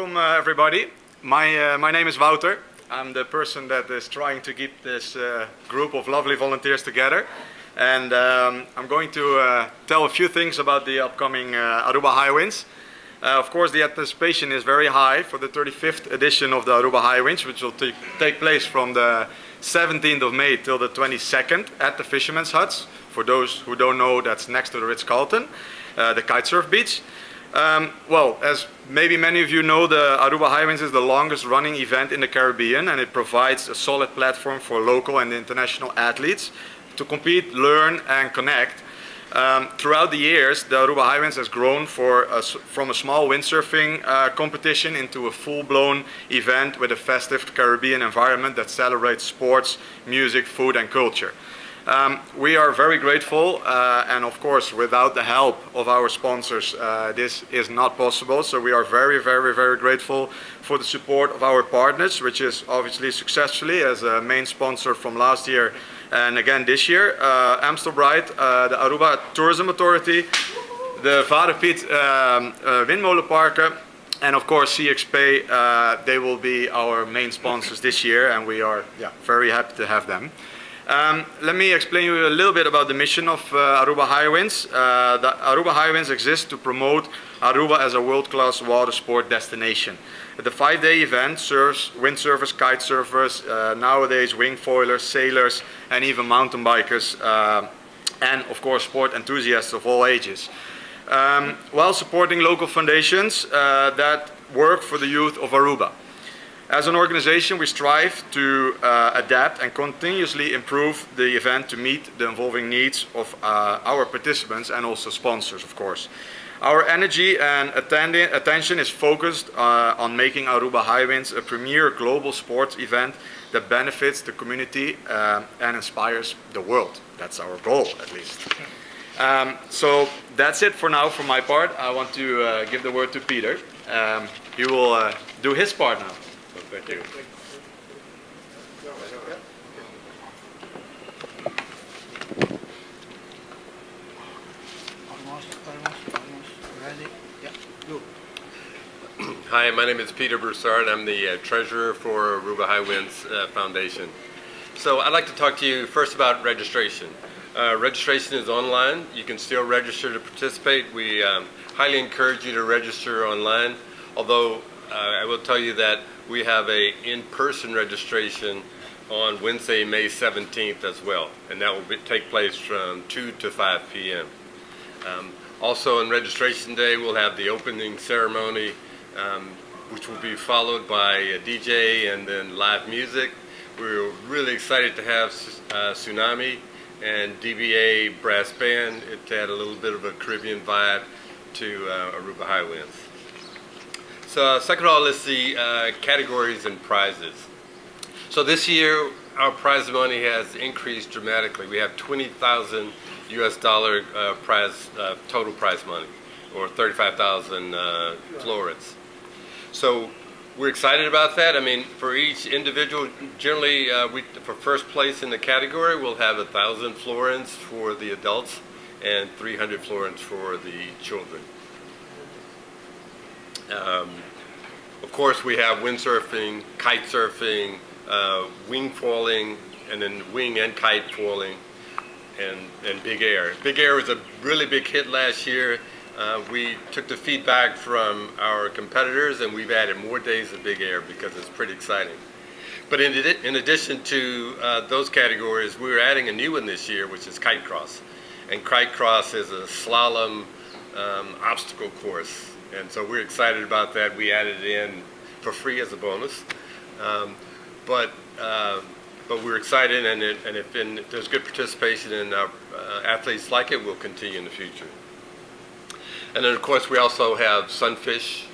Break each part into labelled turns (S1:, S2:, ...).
S1: Welcome, everybody. My name is Wouter. I'm the person that is trying to keep this group of lovely volunteers together. And I'm going to tell a few things about the upcoming Aruba Highwinds. Of course, the anticipation is very high for the 35th edition of the Aruba Highwinds, which will take place from the 17th of May till the 22nd at the Fisherman's Huts. For those who don't know, that's next to the Ritz-Carlton, the kitesurf beach. Well, as maybe many of you know, the Aruba Highwinds is the longest running event in the Caribbean, and it provides a solid platform for local and international athletes to compete, learn, and connect. Throughout the years, the Aruba Highwinds has grown from a small windsurfing competition into a full-blown event with a festive Caribbean environment that celebrates sports, music, food, and culture. We are very grateful, and of course, without the help of our sponsors, this is not possible. So we are very, very, very grateful for the support of our partners, which is obviously successfully as a main sponsor from last year and again this year, Amstel Bright, the Aruba Tourism Authority, the Vader Piet Windmolenparken, and of course CXP. They will be our main sponsors this year, and we are very happy to have them. Let me explain you a little bit about the mission of Aruba Highwinds. The Aruba Highwinds exists to promote Aruba as a world-class water sport destination. The 5-day event serves windsurfers, kite surfers, nowadays wing foilers, sailors, and even mountain bikers, and of course sport enthusiasts of all ages, while supporting local foundations that work for the youth of Aruba. As an organization, we strive to adapt and continuously improve the event to meet the evolving needs of our participants and also sponsors, of course. Our energy and attention is focused on making Aruba Highwinds a premier global sports event that benefits the community and inspires the world. That's our goal, at least. So that's it for now for my part. I want to give the word to Peter. He will do his part now. So thank you.
S2: Almost, almost, almost ready. Yeah, go.
S3: Hi, my name is Peter Broussard. I'm the treasurer for Aruba Highwinds Foundation. So I'd like to talk to you first about registration. Registration is online. You can still register to participate. We highly encourage you to register online, although I will tell you that we have a in-person registration on Wednesday, May 17th as well, and that will take place from 2 to 5 p.m. Also on registration day, we'll have the opening ceremony, which will be followed by a DJ and then live music. We're really excited to have Tsunami and DBA Brass Band to add a little bit of a Caribbean vibe to Aruba Highwinds. So second of all, let's see categories and prizes. So this year, our prize money has increased dramatically. We have 20,000 US dollar total prize money, or 35,000 florins. So we're excited about that. I mean, for each individual, generally, for first place in the category, we'll have 1,000 florins for the adults and 300 florins for the children. Of course, we have windsurfing, kite surfing, wing foiling, and then wing and kite foiling, and big air. Big air was a really big hit last year. We took the feedback from our competitors, and we've added more days of big air because it's pretty exciting. But in addition to those categories, we're adding a new one this year, which is kite cross. And kite cross is a slalom obstacle course. And so we're excited about that. We added it in for free as a bonus. But we're excited, and if there's good participation and our athletes like it, we'll continue in the future. And then, of course, we also have sunfish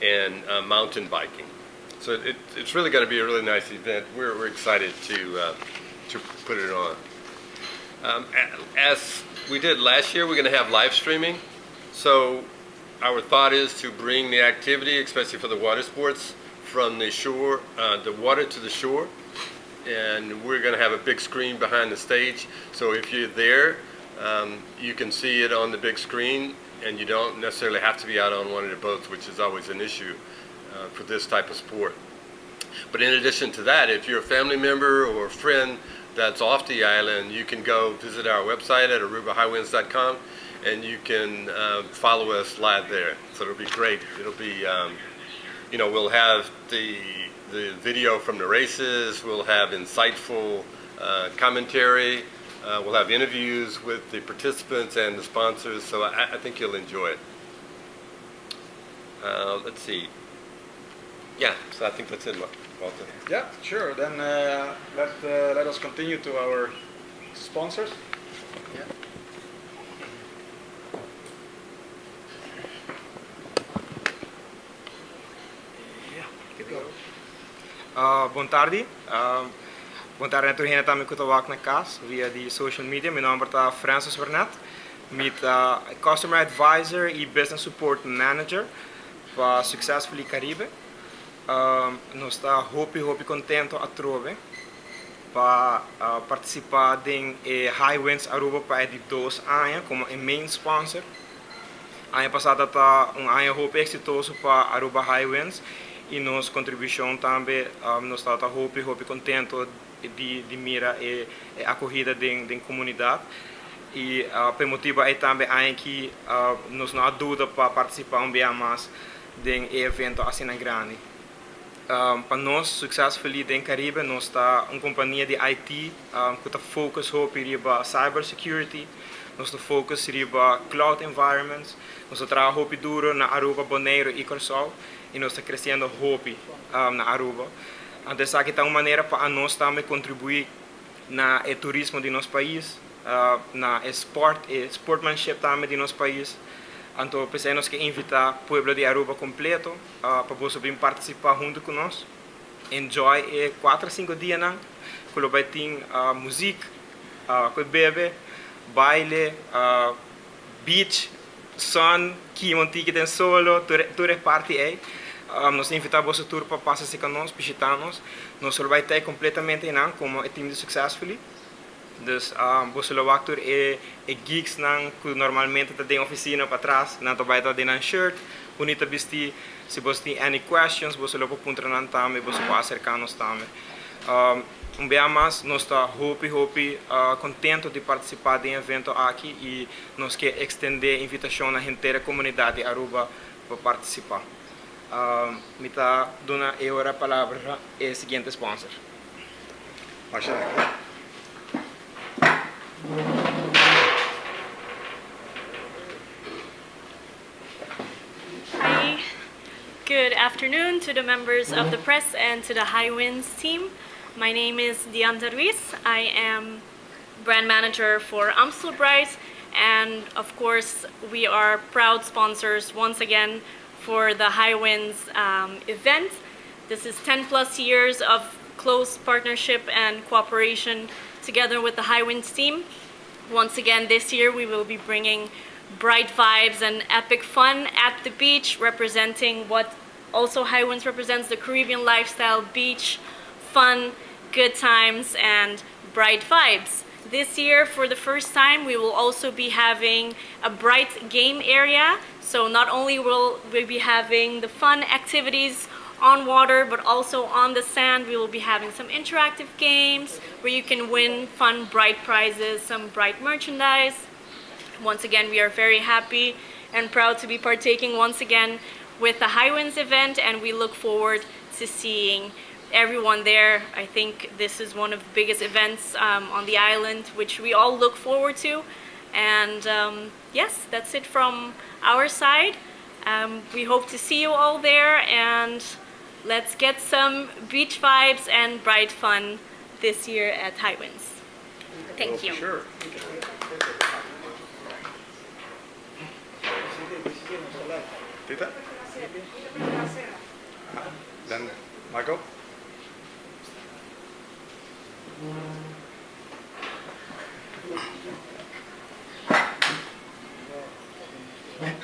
S3: and mountain biking. So it's really going to be a really nice event. We're excited to put it on. As we did last year, we're going to have live streaming. So our thought is to bring the activity, especially for the water sports, from the shore, the water to the shore. And we're going to have a big screen behind the stage. So if you're there, you can see it on the big screen, and you don't necessarily have to be out on one of the boats, which is always an issue. for this type of sport. But in addition to that, if you're a family member or a friend that's off the island, you can go visit our website at arubahighwinds.com and you can follow us live there. So it'll be great. It'll be, we'll have the video from the races, we'll have insightful commentary, we'll have interviews with the participants and the sponsors. So I think you'll enjoy it. Let's see. Yeah, so I think that's it, Walter.
S1: Yeah, sure. Then let us continue to our sponsors.
S2: Yeah. Go.
S4: Bon tardi. Bon tardi na tur hende tambe ku ta wak na kas via di social media. Mi nòmber ta Francis Bernat. Mi ta Customer Advisor i Business Support Manager pa Successfully Caribe. Nos ta hopi hopi kontentu atrobe pa partisipá den e High Winds Aruba pa e di dos aña komo e main sponsor. Aña pasá ta un aña hopi eksitoso pa Aruba High Winds i nos kontribushon tambe. Nos ta hopi hopi kontentu di mira e akohida den komunidat i pa e motibu ei tambe aña aki nos no a duda pa partisipá un biaha mas den e evento asina grandi. Pa nos, Successfully den Caribe, nos ta un kompania di IT ku ta focus hopi riba cyber security, nos ta focus riba cloud environments, nos ta traha hopi duro na Aruba, Bonaire i Kòrsou i nos ta kresiendo hopi na Aruba. Anto esaki ta un manera pa nos tambe kontribuí na e turismo di nos pais, na e sport, e sportmanship tambe di nos pais. Anto p'esei nos ke invitá pueblo di Aruba kompleto pa boso bin partisipá huntu ku nos. Enjoy e 4, 5 dianan ku lo bai tin muzik, ku bebe, baile, beach, sun, kima un tiki den solo, tur e parti ei. Nos ta invitá boso tur pa pasa serka nos, bishitá nos. Nos lo bai ta kompletamente einan komo e team di Successfully. Dus boso lo wak tur e geeks nan ku normalmente ta den ofisina patras, nan ta bai ta den nan shirt, bunita bistí. Si boso tin any questions, boso lo por puntra nan tambe, boso por aserká nos tambe. Un biaha mas, nos ta hopi hopi kontentu di partisipá den e evento aki i nos ke ekstendé invitashon na henter e komunidat di Aruba pa partisipá. Mi ta duna e ora palabra na e siguiente sponsor.
S1: Masha danki.
S5: Hi, good afternoon to the members of the press and to the High Winds team. My name is Dianta Ruiz. I am brand manager for Amstel Bright, and of course, we are proud sponsors once again for the High Winds event. This is 10 plus years of close partnership and cooperation together with the High Winds team. Once again, this year we will be bringing bright vibes and epic fun at the beach, representing what also High Winds represents: the Caribbean lifestyle, beach, fun, good times, and bright vibes. This year, for the first time, we will also be having a bright game area. So not only will we be having the fun activities on water, but also on the sand, we will be having some interactive games where you can win fun, bright prizes, some bright merchandise. Once again, we are very happy and proud to be partaking once again with the High Winds event, and we look forward to seeing everyone there. I think this is one of the biggest events on the island, which we all look forward to. And yes, that's it from our side. We hope to see you all there, and let's get some beach vibes and bright fun this year at High Winds. Thank you.
S1: Sure. Tita? Then Michael?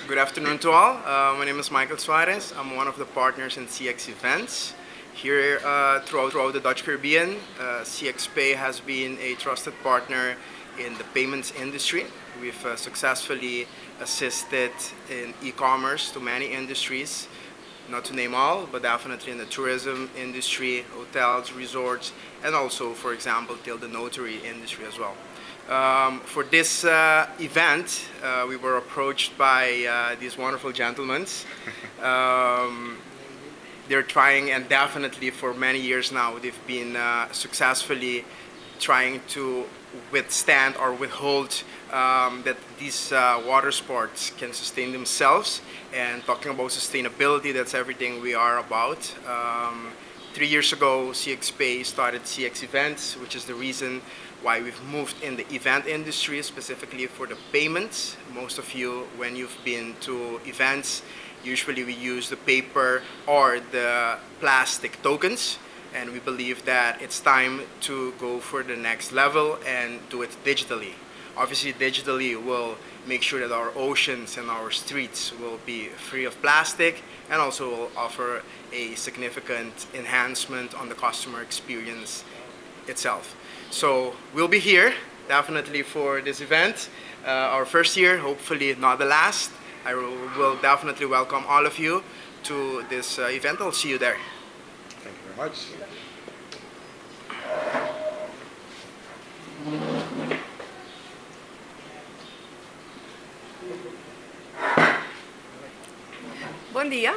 S6: Good afternoon to all. My name is Michael Suarez. I'm one of the partners in CX Events. Here throughout the Dutch Caribbean, CXPay has been a trusted partner in the payments industry. We've successfully assisted in e-commerce to many industries. Not to name all, but definitely in the tourism industry, hotels, resorts, and also, for example, till the notary industry as well. For this event, we were approached by these wonderful gentlemen. They're trying, and definitely for many years now, they've been successfully trying to withstand or withhold that these water sports can sustain themselves. And talking about sustainability, that's everything we are about. 3 years ago, CXPay started CX Events, which is the reason why we've moved in the event industry, specifically for the payments. Most of you, when you've been to events, usually we use the paper or the plastic tokens. And we believe that it's time to go for the next level and do it digitally. Obviously, digitally will make sure that our oceans and our streets will be free of plastic and also will offer a significant enhancement on the customer experience itself. So we'll be here definitely for this event, our first year, hopefully not the last. I will definitely welcome all of you to this event. I'll see you there.
S1: Thank you very much.
S7: Bon dia,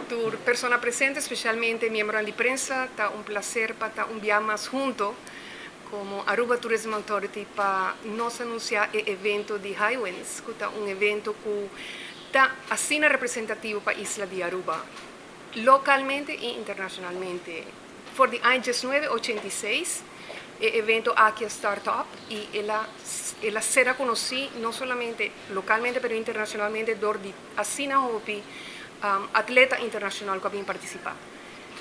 S7: tur persona presente, especialmente miembro di prensa. Ta un placer pa ta un dia mas hunto como Aruba Tourism Authority pa nos anuncia e evento di Highwinds, cu ta un evento cu ta asina representativo pa e isla di Aruba, localmente y internacionalmente. For di 1986, e evento aki a start up y el a ser conoci no solamente localmente, pero internacionalmente door di asina hopi atleta internacional cu a bin participa.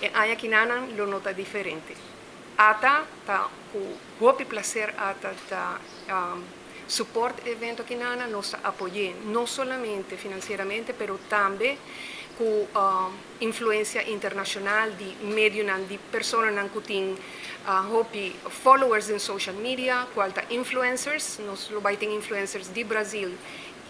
S7: E aña akinan lo no ta diferente. ATA ta cu hopi placer ATA ta support evento akinan, nos ta apoya no solamente financieramente, pero tambe cu influencia internacional di medio di personanan cu tin hopi followers den social media, cual ta influencers, nos lo bay tin influencers di Brasil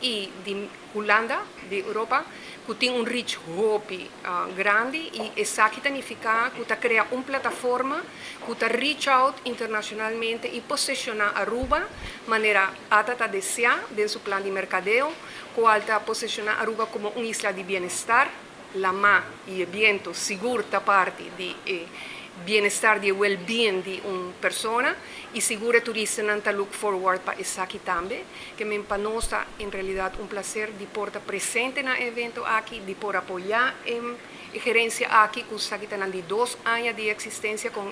S7: y di Hulanda, di Europa, cu tin un reach hopi grandi y esaki ta significa cu ta crea un plataforma cu ta reach out internacionalmente y posiciona Aruba manera ATA ta desea den su plan di mercadeo, cual ta posiciona Aruba como un isla di bienestar, lama y biento sigur ta parti di bienestar, di well-being di un persona y sigur turistanan ta look forward pa esaki tambe, kiermen pa nos ta en realidad un placer di por ta presente na e evento aki, di por apoya e gerencia aki, cu esaki ta di 2 aña di existencia cu